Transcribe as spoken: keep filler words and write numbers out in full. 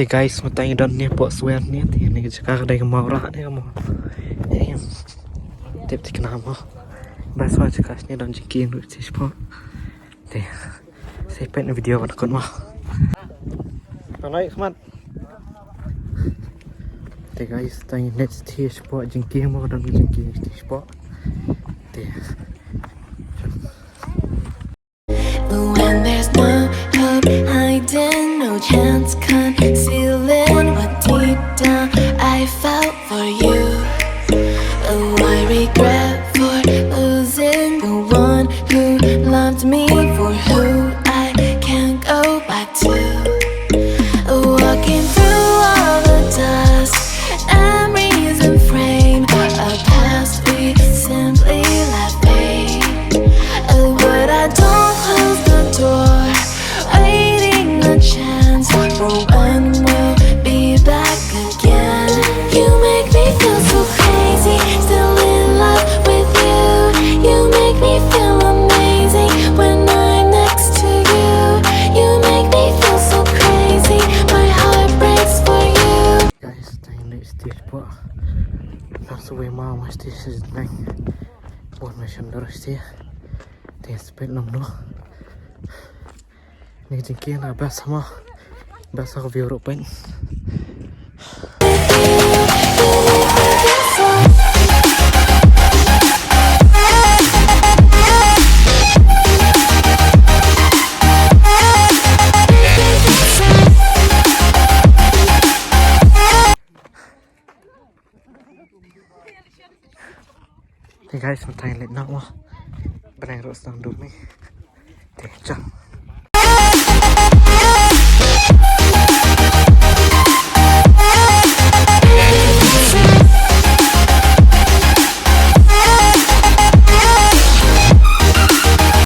Te guys, mynta ngi don ne hapoh Swer ne, te ne ka jaka ka dei ka Mawrah ne ka Maw. Em. Tip te kane mo. Best wa jaka shane don jingkieng ruh te shapoh. Te. Sa peit na video ban kut mo. Alright, khmat. Te guys, tang next te shapoh jingkieng mo, don jingkieng te shapoh. Te. When there's no hope hiding, no chance concealing what deep down I felt for you. Oh, I regret for losing the one who loved me, for who I can't go back to. Walking through all the dust, memories and frame, a past we simply let fade. But I don't close the door, waiting the chance for when we'll be back again. You make me feel so crazy, still in love with you. You make me feel amazing when I'm next to you. You make me feel so crazy, my heart breaks for you. Guys, tang next te shapoh. Nar sa wei ma ma te sa nang. Wan ma shan dor te. Te spet nam no. Ni jingkieng na best mo. Best ka view ruh pyn. Hey guys, mynta ngi leit noh mo. Bneng ruh sdang dum me. Te chang.